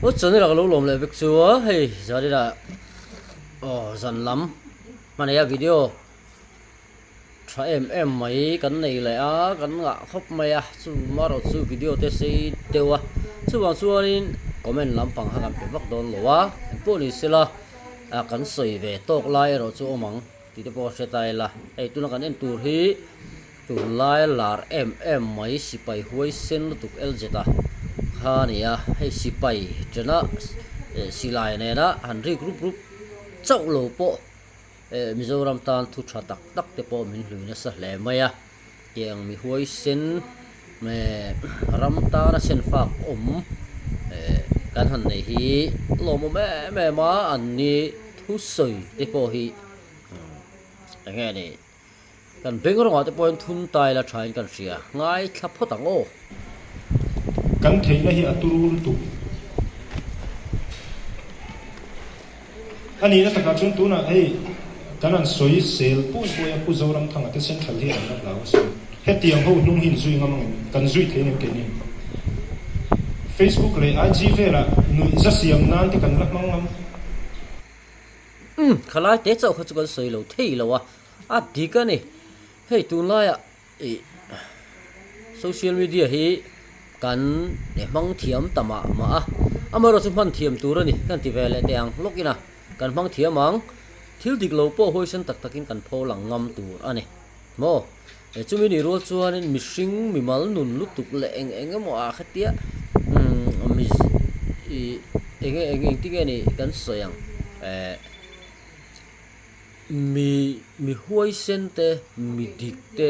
Aw channel ah ka lo lawm leh vek chu a hei zanin ah aw zan lam hmanei a video tha em em mai kan nei leh a kan ngah khawp mai a chu marawh chu video te sei deuh a chuvang chuanin comment lampang kha kan pe vak dawn lo a engpawh ni sela ah kan sawi ve tawk lai erawh chu awm ang tih te pawh a hre ta ila hei tuna kan en tur hi. Tunlai lar em em mai sipai huaisen lutuk LZ a kha a ni a, hei sipai tena silai nena han rik rup rup chauh lo pawh Mizoram tan thu tha tak tak te pawh min hlui nasa hle mai a, tiang mi huaisen ram tana senfak awm kan han nei hi lawmawm em em a, an ni thusawi te pawh hi eng nge ni. Kan beng rawngah te pawhin thum tai la thain kan hria. Ngaithla phawt ang aw. Kan theihna hi a turu lutuk. A nihna takah chuan tunah hei kan han sawi sel pawi pawi a, Pu Zoramthanga te Central hi an la hlau asin. Hetiang ho hnung hi inzui ngam angem? Kan zui thei angem keini? Facebook leh IG velah nuihza siam nan te kan la hmang ngam. Umm, khalai te chauh kha chu kan sawi lo thei lo a, a dik a ni. Hei tunlaiah ih social media hi kan hmang thiam ta mah mah a, amaherawh chu hman thiam tur a ni kan ti ve leh teh ang lawk ina kan hmang thiam ang, thil dik lo pawh huaisen tak takin kan pho lang ngam tur a ni maw? Chumi nih rual chuanin mihring mimal nun lutuk leh eng eng emaw ah khatia umm ih eng eng engtin nge ni kan sawi ang eh. Mi mi huaisen te, mi dik te,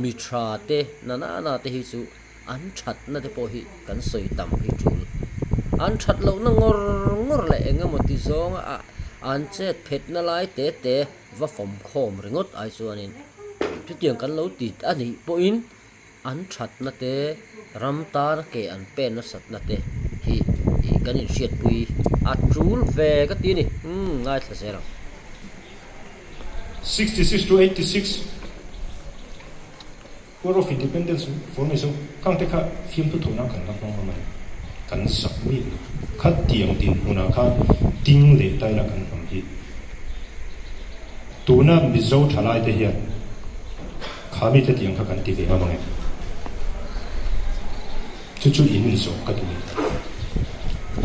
mi tha te, na na na te hi chu an thatna te pawh hi kan sawi tam hi tul. An that lohna ngawr ngawr leh eng emaw ti zawnga ah an chet phetna lai te te va fawm khawm ringawt ai chuanin chutiang kan lo ti a nih pawhin An thatna te, ram tana ke an pen nasatna te hi ih kan inhriatpui a tul ve ka ti a ni. Umm ngaithla zel ang. 66 to 86 War of Independence for Mizo khang te kha fiamthu thawhna kan la hmang ngam a ni. Kan sak mi kha tiang dinhmunah khan ding leh taila kan hnam hi. Tuna Mizo thalai te hian kha mite tiang kha kan ti ve ngam ang em? Chu chu in inzawh ka duh.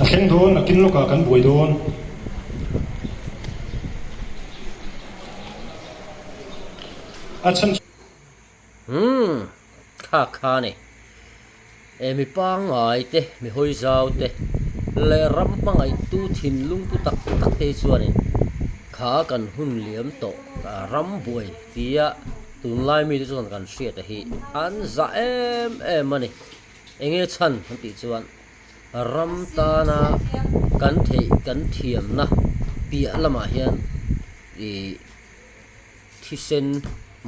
A thleng dawn, a kin lawkah kan buai dawn. A chhan chu. Umm, kha kha ni. E mi pangngai te, mi hawi zau te leh ram hmangaihtu thinlung pu tak tak te hi chuanin kha kan hun liam tawh ram buai tia tunlai mite chuan kan hriat a hi an zah em em a ni. Enge chhan kan tih chuan ram tana kan theih kan thiamna piah lamah hian ih Thisen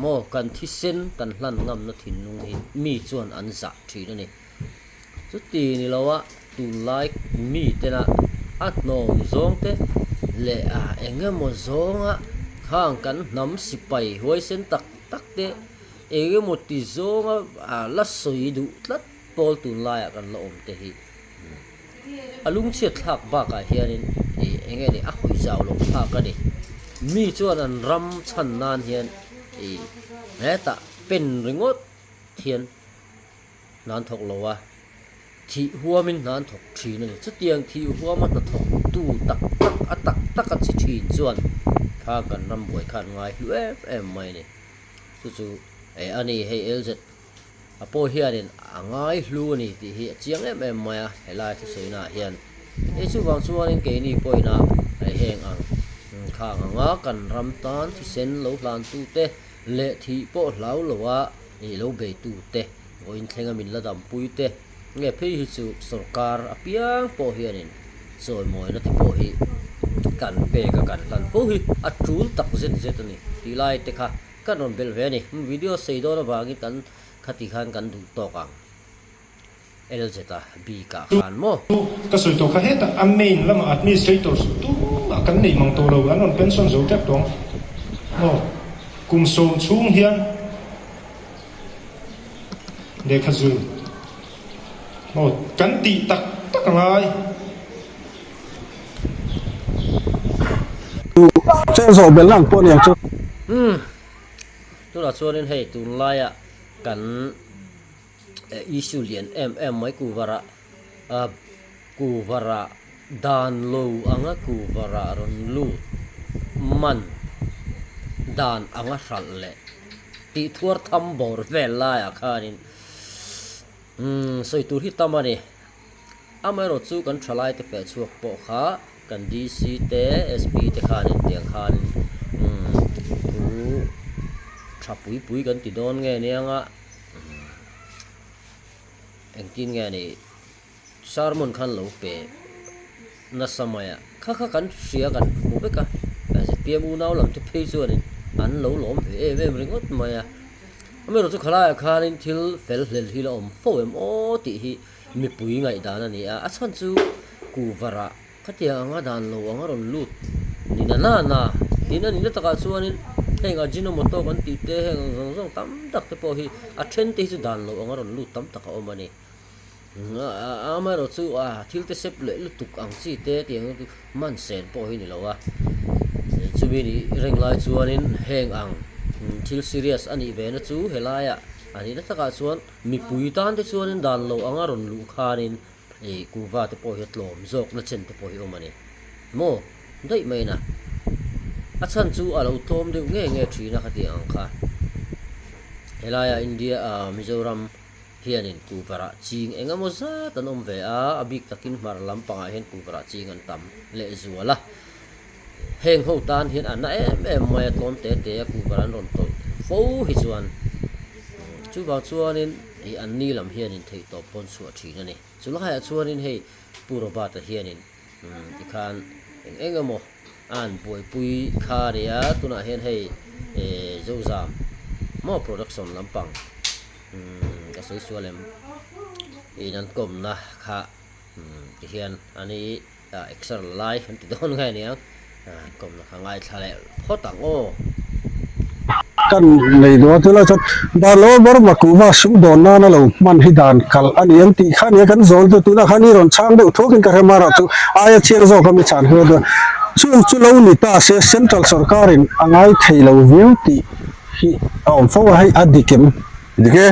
maw kan thisen kan hlan ngamna thinlung hi mi chuan an zah thin a ni. Chuti ni loa tunlai mi tena a hnawm zawng te leh a eng emaw zawnga khang kan hnam sipai huaisen tak tak te eng emaw ti zawnga la sawi duh tlat pawl tunlaiah kan la awm te hi. A lungchhiat thlak bakah hianin ih eng nge ni a hawi zau loh thlak a ni. Mi chuan an ram chhan nan hian ih hetah pen ringawt hian hna an thawk lo a, thih huamin hna an thawk thin a ni. Chutiang thih huama hna thawk tu tak tak a tak tak a chi thin chuan kha kan ram buai khan ngai hlu em em mai a ni. Chu chu eh a ni hei LZ. A pawi hianin a ngai hlu a ni tih hi a chiang em em mai a, helai thusawi ah hian. Hei chuvang chuanin keini pawhin a heng ang khang anga kan ram tan thisen lo hlantute leh thih pawh hlau loa ih lo beitute vawiin thlenga min la dampuite nge phei hi chu sorkar apiang pawh hianin chawimawina te pawh hi kan pek a kan hlan fo hi a tul tak zet zet a ni tih lai te kha. Kan rawn belh ve a ni. Video sei dawn avangin kan khati khan kan duh tawk ang. LZ a bik ah khan maw? Ka sawi tawh kha hetah a main lamah administrators tumah kan nei mang tawh lo, an rawn pension zo tep tawh ang maw? Kum sawm chhung hian lehkha zir maw kan tih tak tak a ngai. Chen zawh belh ang pawh aniang chu. Umm tunah chuanin hei tunlaia kan issue lian em em mai kuvarah ah kuvarah dan lo anga kuvarah rawn lut man dan anga hralh leh tih thuar tham bawr vel laiah khanin umm sawi tur hi tam a ni. Amaherawh chu kan thalai te feh chhuak pawh kha kan DC te SP te khan intiang khan umm thu tha pui pui kan ti dawn nge nia nga umm engtin nge ni sermon khan lo pe nasa mai a kha kha kan hria kan hmu vek a zpm unau lam te phei chuanin an lo lawm ve em em ringawt mai a amaherawh chu khalaiah khanin thil fel hlel hi la awm fo em aw tih hi. Mipui ngaihdan a ni a, a chhan chu kuvarah khatiang anga dan lo anga rawn lut ni na na na tin a nihna takah chuanin heng Ajinomoto kan tih te heng ang zawng zawng tam tak te pawh hi a then te hi chu dan lo anga rawn lut tam tak a awm a ni. Amaherawh chu a thil te sep leh lutuk ang chi te tiang chu man sen pawh hi ni lo a, chumi nih reng lai chuanin heng ang thil serious a nih ve na chu helaiah a nihna takah chuan Mipui tan te chuanin dan lo anga rawn luh khanin ih kuhva te pawh hi a tlawm zawk na chen te pawh hi awm a ni. Maw? Daih mai na. A chhan chu a lo tlawm deuh nge nge thin a khatiang ang kha. Helaia India ah Mizoram hianin kuhvarah ching eng emaw zat an awm ve a, a bik takin hmar lampangah hian kuhvarah ching an tam lehzual a. Heng ho tan hian a na em em mai a tlawm te te a kuhvar an rawn tawlh fo hi chuan chuvang chuanin ih an ni lam hianin theihtawp pawn chhuah thin a ni. Chu laiah chuanin hei Pu Robert-a hianin tikhan eng eng emaw a han buaipui kha a ni a, tunah hian hei Zozam maw production lampang ka sawi sual em in an kawmna kha tihian a ni. Exer la lai an ti dawn nge aniang kawmna kha ngaithla leh phawt ang aw. Kan nei duh a tunah chuan dan lo Burma kuhva sumdawn nana lo hman hi dan kalh a ni ang tih kha ania kan zawl chu tunah khan i rawn chhang deuh thuakin ka hre mar ah chu aia chiang zawk a mi chhan hi a chung chu lo ni ta se central sorkarin a ngai thei lo viau tih hi a awm fo a hei a dik em? Dik e,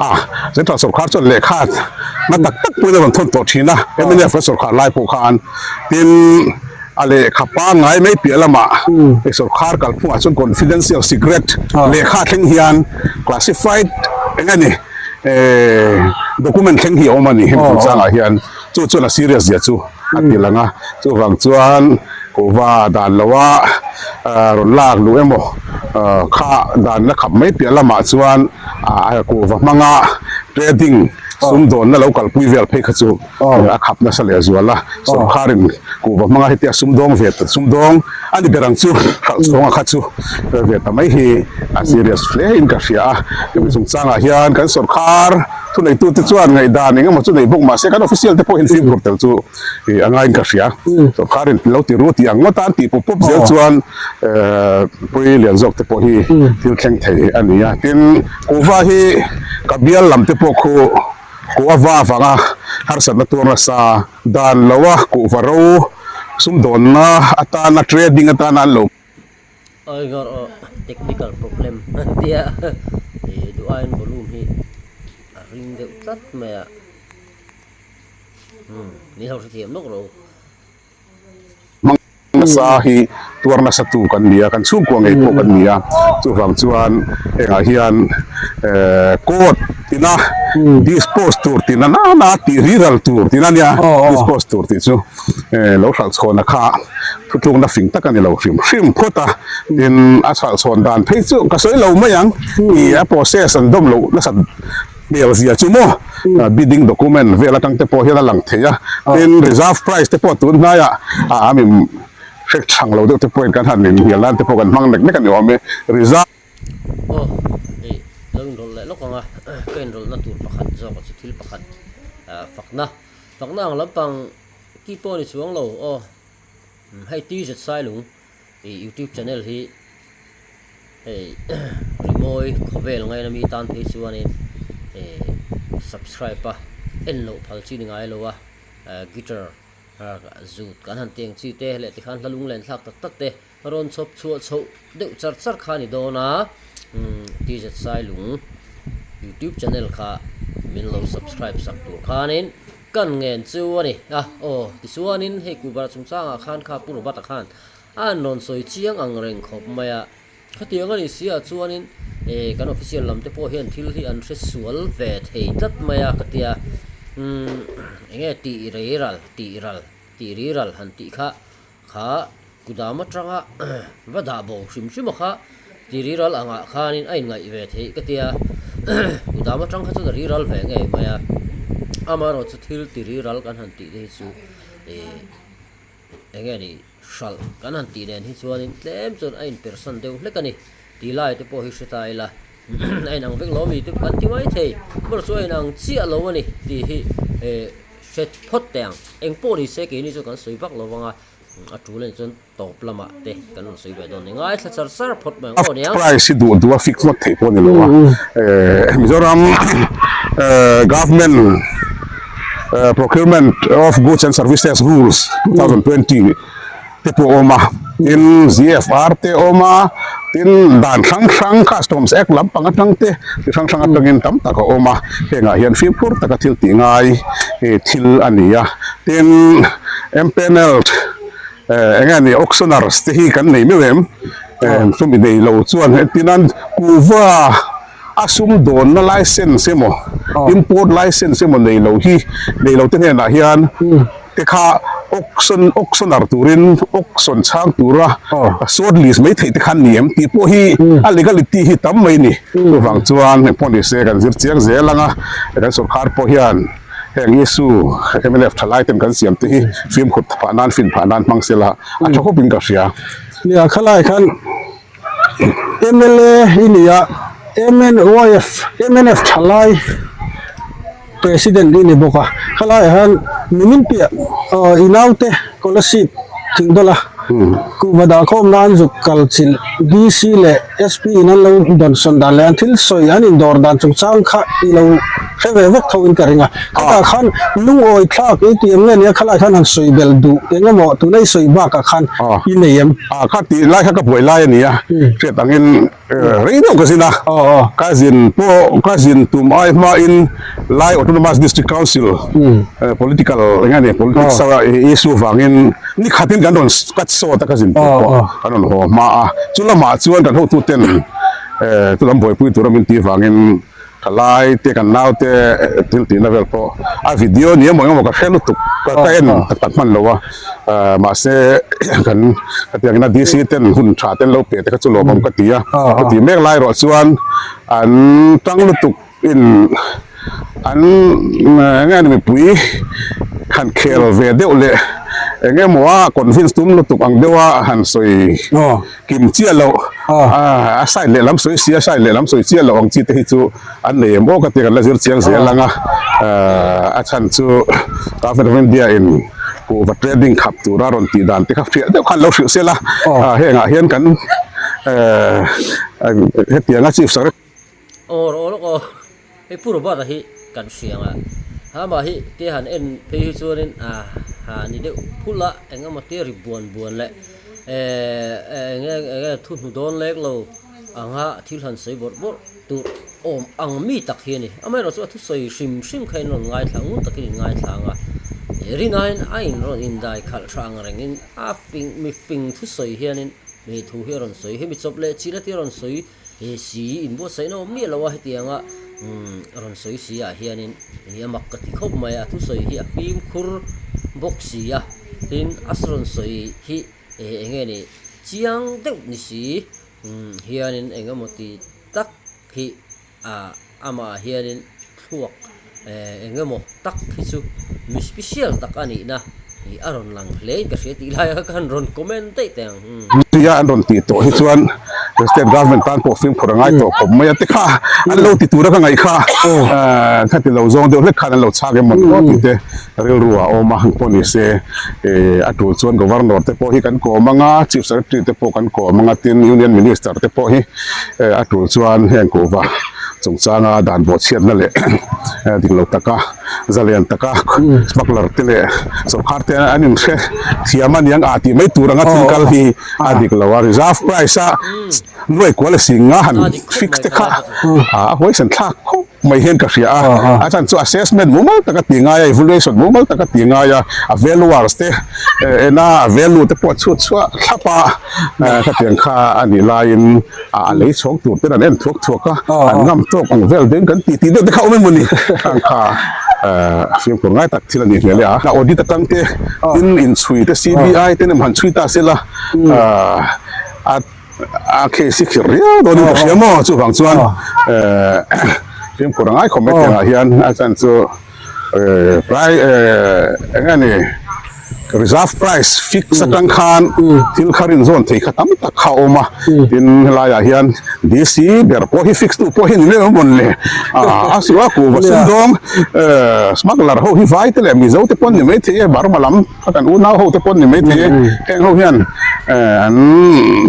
ah Central sorkar chuan lehkha na tak tak pawhin a rawn thawn tawh thin a, mnf kan sorkar lai pawh khan tin a lehkha pangngai mai piah lamah hei sorkar kalphungah chuan confidential secret lehkha thleng hian classified eng a ni eh document thleng hi a awm a ni hemi chungchangah hian chu chuan a serious zia chu a ti lang a, chuvang chuan kuhva dan loa rawn lak luh emaw kha dan la khap mai piah lamah chuan kuhva hmanga trading sumdawnna lo kalpui vel phei kha chu a khap nasa leh zual a, sawrkharin kuhva hmanga hetia sumdawng ve ta sumdawng a ni ber ang chu hralh chhawnga kha chu ve ta mai hi a serious hle in ka hria a, hemi chungchangah hian kan sawrkhar. Thuneitute chuan ngaihdan eng emaw chu nei bawk mahse kan official te pawh hian fimkhur tel chu a ngaiin ka hria. Sorkarin lo ti ru tih ang ngawt a an tih pawp pawp zel chuan pui lian zawk te pawh hi thil thleng thei a ni a. Tin, kuhva hi ka bial lam te pawh khu kuh a va avanga harsatna tuar nasa dan loa kuhva ro sumdawnna atana trading atana an lo Aigawr aw technical problem an tia ih duh aiin volume hi a ring deuh tlat mai a umm min ho hrethiam lawk rawh u. Hmang nasa hi tuar nasa tu kan ni a kan chhungkua ngei pawh kan ni a chuvang chuan hengah hian eh court tina dispose tur tina nana tih riral tur tina nia dispose tur tih chu. Lo hralh chhawn a kha thutlukna fing tak a ni lo hrim hrim phawt a, tin a hralh chhawn dan phei chu ka sawi lo mai ang i a process an dawm loh nasat hmel zia chu maw bidding document vel atang te pawh hian a lang thei a, tin reserve price te pawh tun hnaiah a mi hrek chhang lo deuh te pawhin kan han inhnial nan te pawh kan hmang nek nek a ni awm e reserve. Aw hei lo inrawlh leh lawk ang a, ka inrawlhna tur pakhat zawk chu thil pakhat fakna. Fakna ang lampang ki pawh ni chuang lo aw. Hei TZ Sailung i youtube channel hi hei rimawi khawvel ngaina mi tan phei chuanin subscribe a en loh phal chi ni ngai lo a guitar. Zut kan han teng chi te leh tikhan hla lunglen thlak tak tak te rawn chhawp chhuah chhoh deuh char char kha a ni dawn a, TZ Sailung YouTube channel kha min lo subscribe sak tur khanin kan ngen chu a ni a, aw tichuanin hei Kuhbara chungchangah khan kha Pu Robert-a khan a han rawn sawi chiang ang reng khawp mai a. Khatiang a nih si ah chuanin eh kan official lam te pawh hian thil hi an hre sual ve thei tlat mai a ka tia umm eng nge tih rei ral tih ral tih ri ral han tih kha kha kudam atanga va dah bo hrim hrim a kha tih ri ral angah khanin a inngaih ve theih ka tia kudam atang kha chuan a ri ral ve ngei mai a amaherawhchu thil ti ri ral kan han tih te hi chu eh Eng nge ni hralh kan han tih nen hi chuanin tlem chuan a inpersan deuh hlek a ni tih lai te pawh hi hre ta ila a inang vek lo ami te kan ti mai thei ber chu a inang chiah lo a ni tih hi eh hre phawt teh ang eng pawh ni se keini chu kan sawi vak lo vang a a tul a nih chuan tawp lamah te kan rawn sawi ve dawn a ni ngaithla char char phawt mai ang aw nia. Price hi duh duh a fix ngawt theih pawh a ni lo a eh Mizoram eh government Procurement of Goods and Services Rules 2020 te pawh a awm a, tin GFR te a awm a, tin dan hrang hrang Customs Act lampang atang te chi hrang hrang atangin tam tak a awm a, hengah hian fimkhur taka thil tih ngai thil a ni a, tin empanelled eng nge ni auctioners te hi kan nei meuh em, chumi nei lo chuan hetinan kuhva. A sumdawnna license emaw import license emaw nei lo hi nei lo te hnenah hian te kha auction auctioner turin auction chhang tura short list mai theih te khan ni em tih pawh hi a legality hi tam mai a ni. Chuvang chuan engpawh ni se kan zir chiang zel ang a, kan sorkar pawh hian heng issue mnf thalai ten kan siam te hi fimkhur phah nan fin phah nan hmang sela a tha khawpin ka hria. Nia khalai khan. Mla i ni a, MNYF mnf thalai President i ni bawk a, helaiah hian nimin piah aw i naute Kolasib thingdawla kuhva dahkhawm nan zuk kal chilh DC leh SP in an lo dawnsawn dan leh an thil sawi an indawr dan chungchang kha i lo hre ve vek tho in ka ring a, khatah khan lungawi thlak i ti em nge nia khalaiah khan han sawi bel duh eng emaw tuna i sawi bakah khan i nei em? Ah kha tih lai kha ka buai lai a ni a, hriat angin rei deuh ka zin a, ka zin pawh ka zin tum ai hmain Lai Autonomous District Council political eng nge ni politics a issue vangin ni khatin kan rawn cut short a ka zin tur pawh kan rawn haw hma a, chu lamah chuan kan hotuten chu lam buaipui tura min tih vangin Thalai te kan nau te thil tihna vel pawh a video ni emaw engemaw ka hre lutuk ka ka en tak tak hman lo a mahse kan hetiang ina DC ten hun tha ten lo pe te kha chu lawmawm ka ti a ka ti mek lai erawh chuan an tang lutuk in an enge ni mipui han khel ve deuh leh eng emaw a convince tum lutuk ang deuh a han sawi. Kim chiah loh a side lehlam sawi si a side lehlam sawi chiah loh ang chi te hi chu an nei em aw ka ti kan la zir chiang zel ang a a chhan chu Government of India in kuhva trading khap tura rawn tih dan te kha hriat deuh khan lo hrilh sel a hengah hian kan hetianga chief secretary Aw rawh lawk aw hei Pu Robert-a hi kan hria ang a amah hi te han en phei hi chuanin ah ha ni deuh phulh a eng emaw te ri buan buan leh eh eng nge eng nge thu hnu dawn lek lo anga thil han sawi bawrh bawrh tur awm ang mi tak hi a ni amaherawh chu a thusawi hrim hrim kha in rawn ngaithla ngun takin in ngaithla ang a rinain a in rawn indai khalh tha ang rengin a fing mi fing thusawi hianin mi thu hi a rawn sawi hemi chawp leh chilh a tia rawn sawi He si inbuatsaihna awm miah lo a hetianga rawn sawi si ah hianin ih a mak ka ti khawp mai a thusawi hi a fimkhur bawk si a tin a rawn sawi hi eng nge ni chiang deuh ni si hianin eng emaw ti tak hi ah amah ah hianin thluak eng emaw tak hi chu mi special tak a nihna ih a rawn lang hle in ka hria tih lai a khan rawn comment daih teh ang. Tia an rawn tih tawh hi chuan state government tan pawh fimkhur a ngai tawh khawp mai a ti kha an lo ti tura ka ngaih kha kha ti lo zawng deuh hlek khan an lo chhak em maw tih te rilru ah a awm a pawh ni se a tul chuan governor te pawh hi kan kawm ang a chief secretary te pawh kan kawm ang a tin union minister te pawh hi a tul chuan heng kuhva. Chungchanga dan bawhchhiatna leh dik lo taka zalian taka smuggler te leh sawrkar te an inhre thiam a niang ah tih mai tur anga thil kal hi a dik lo a, reserve price a nuai kual a sing a han fix te kha a huaisen thlak khawp mai hian ka hria a, a chhan chu assessment mumal taka tih ngai a, evaluation mumal taka tih ngai a, a valuers te ena a value te pawh chhut chhuah thlap a khatiang kha a nih laiin. A lei chhawng tur ten an en thuak thuak a, an ngam tawk ang vel deng kan tih tih deuh te kha awm emaw ni? Khang kha fimkhur ngai tak thil a nih hmel e a. Audit atang te tin inchhui te CBI te nem han chhui ta se la a a case hi khirh riau dawn in ka hria maw chuvang chuan fimkhur a ngai khawp mai tiangah hian a chan chu Price eng nge ni reserve price fix atang khan thil kha rinzawn thei kha tam tak kha a awm a tin helaiah hian DC ber pawh hi fix tu pawh hi ni mai awm mawn le a su a kuhva sumdawng smuggler ho hi vai te leh mizo te pawn ni mai thei e Burma lam kha kan unau ho te pawn ni mai thei e heng ho hian an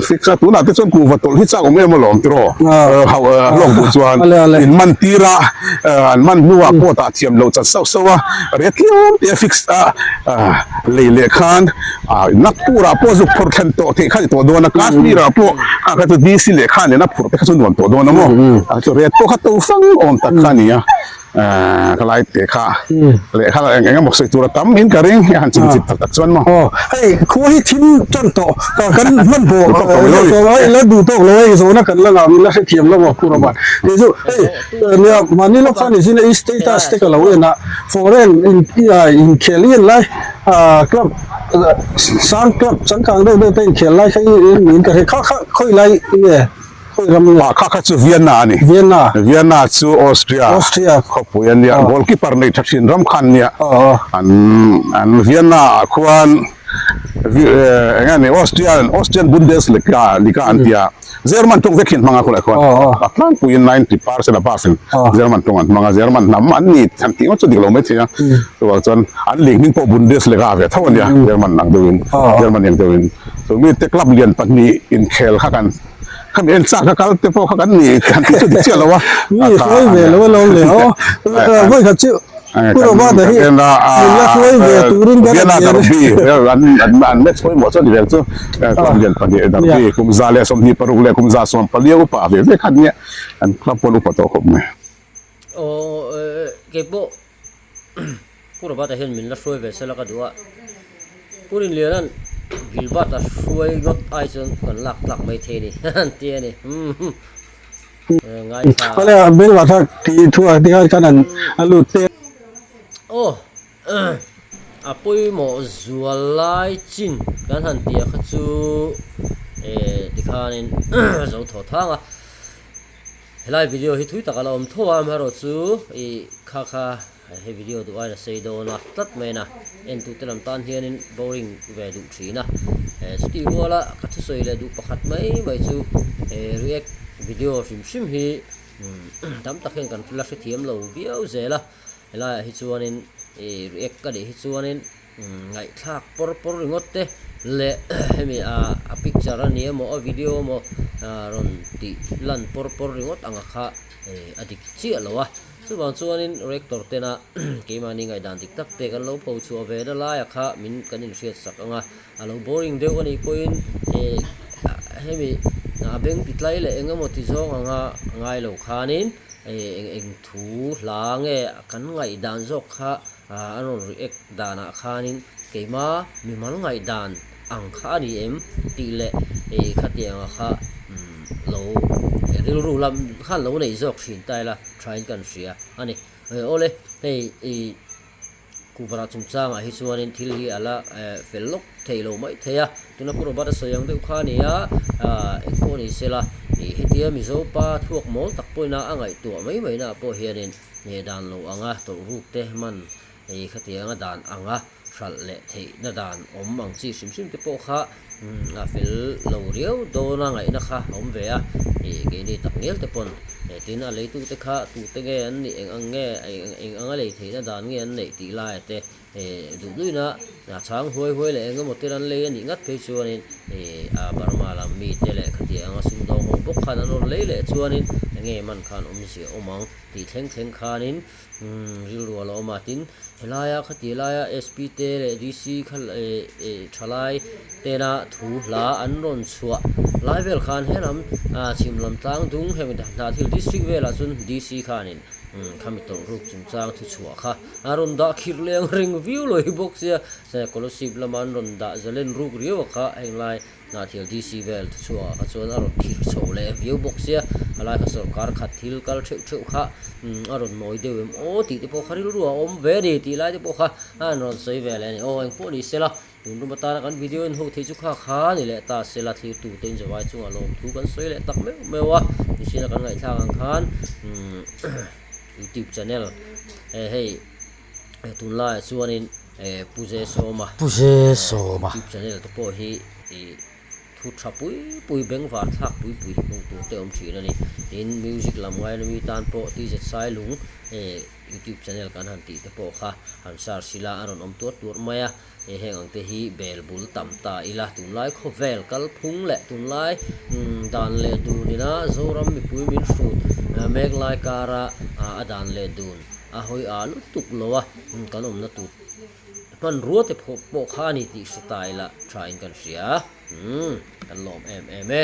fix a tunah te chuan kuhva tawlh hi chak awm em alawm tiraw hlawk duh chuan in man tir a an man hnuah pawh tah thiam loh chat sauh sauh a rate tlem te a fix a lei leh khan Nagpur ah pawh zuk phurh thlen tawh theih kha ni tawh dawn a Kashmir ah pawh kha kha chu DC lehkha nena phurh te kha chu nuam tawh dawn a maw chu rate pawh kha to fang awm tak kha a ni a. Ka lai te kha lehkha eng eng emaw sawi tur a tam in ka ring a han chim chip tak tak chuan maw. Aw hei khua hi thim tan tawh ka kan hman pawh hei la duh tawk lo hei zawhna kan la ngah min la hrethiam lo maw Pu Robert kei chu hei nia mahni lawk khan i zin a i status te ka lo en a foreign in inkhel i en lai club sang club changkang deuh deuh te inkhel lai kha i en niin ka hria kha kha khawi lai nge. Ah kha kha chu Vienna a ni. Vienna. Vienna chu Austria. Austria. Khawpui a nia. Goalkeeper nei tha thin ram khan nia. An an Vienna ah khuan eng nge ni Austrian Austrian Bundesliga liga an tia. German tawng vek hi an hmang a khawlai khuan. A tlangpuiin 90% above in German tawng an hmang a. German hnam an ni han tih ngawt chu dik lo mai thei a. Chuvang chuan an league hming pawh Bundesliga ve tho a nia. German ang deuhin German ang deuhin. Chu mite club lian pahnih inkhel kha kan Khami en chak a kal te pawh kha kan ni kan tih chu dik chiah lo a. Mi hruai ve lo alawm le aw. Vawi khat chu Pu Robert-a hi min la hruai ve turin kan Vienna Derby an an match pawimawh chu a ni vel chu. Club lian pahnih Derby kum 126 leh kum 144 upa ve ve kha nia an club pawn upa tawh khawp mai. Aw keipawh Pu Robert-a hian min la hruai ve sela ka duh a, Pu Rinliana'n Gilbert-a hruai ngawt ai chuan kan lak tlak mai thei a ni an ti a ni. Ngaithla. Awle a beng lah thlak tih thu ah tikhan khan an a lut te. Aw a pawimawh zual lai chin kan han tih ah kha chu tikhanin zo thaw thang a. Helai video hi thui tak a la awm tho a, amaherawhchu ih kha kha he video duh aiin a sei dawn a tlat mai a, entute lam tan hianin boring ve duh thin a, chutih ruala ka thusawi leh duh pakhat mai mai chu react video hrim hrim hi tam tak hian kan la hrethiam lo viau zel a, helaiah hi chuanin ih react ka nih hi chuanin. Ngaihthlak pawr pawr ringawt te leh hemi ah a picture a ni emaw a video emaw rawn tih lan pawr pawr ringawt ang a kha a dik chiah lo a, chuvang chuanin rector tena keimahni ngaihdan dik tak te kan lo pho chhuah ve na laia kha min kan inhriat sak ang a, a lo boring deuh a nih pawhin hemi a beng ti tlai leh eng emaw ti zawng anga ngai lo khanin eng eng thu hla nge kan ngaihdan zawk kha A rawn react danah khanin keima mimal ngaihdan ang kha a ni em tih leh ih khatianga kha lo rilru lam khan lo nei zawk thin ta ila thain kan hria a ni. Awle hei ih Kuvara chungchangah hi chuanin thil hi a la fel lawk thei lo mai thei a, tuna Pu Robert a sawi ang deuh kha a ni a, engpawh ni sela ih hetia Mizo pa thluak mawl tak pawhin a ngaihtuah mai mai naah pawh hianin Nge dan lo anga tawlh ruk te hman ei khatianga dan anga hralh leh theihna dan awm ang chi hrim hrim te pawh kha a fel lo riau dawna ngaihna kha a awm ve a, ih keini tak ngial te pawn Tin, a leitute kha tute nge an nih, eng ang nge, eng anga lei theihna dan nge an neih tih laia te duh duhina chhang huai huai leh eng emaw tel an lei a nih ngat phei chuanin a Burma lam mite leh khatiang anga sumdawng ho bawk khan an rawn lei leh chuanin eng nge man khan awmzia awm ang tih thleng thleng khanin rilru a la awm a. Tin, helaia khati laia SP te leh DC kha thalai tena thu hla an rawn chhuah lai vel khan he lam chhim lam tlang dung heng Hnathil district velah chuan DC khanin Khami tawlh ruk chungchang thu chhuah kha a rawn dah khirh leh ang reng viau lo hi bawk sia, Scholarship lama an rawn dah zalen ruk riau a kha henglai Hnahthial DC vel thu chhuah ah kha chuan a rawn khirh chho leh viau bawk sia, a lai kha sorkar khat thil kal theuh theuh kha a rawn nawi deuh em aw tih te pawh kha rilru a awm ve a ni tih lai te pawh kha a rawn sawi ve leh a ni. Aw engpawh ni sela Tun rum atana kan video en ho thei chu kha kha ni leh ta sela thlirtu te inzawai chungah lawmthu kan sawi leh tak meuh meuh a, mihring a kan ngaihthlak ang khan umm youtube channel eh hei tunlaiah chuanin eh Pu Ze Sawma Pu Ze Sawma youtube channel te pawh hi ih thu tha pui pui bengvar thlak pui pui hi hmuh tur te awm thin a ni. Tin music lam ngaina mi tan pawh TZ Sailung eh youtube channel kan han tih te pawh kha han search ila a rawn awm tuar tuar mai a. Hei heng ang te hi bel bul tam ta ila tunlai khawvel kalphung leh tunlai dan leh dun ina Zoram mipui min hrut mek lai kara a dan leh dun a hawi ah lutuk lo a kan awmna tur hmanrua te pawh kha a ni tih hre ta ila tha in kan hria kan lawm em em e.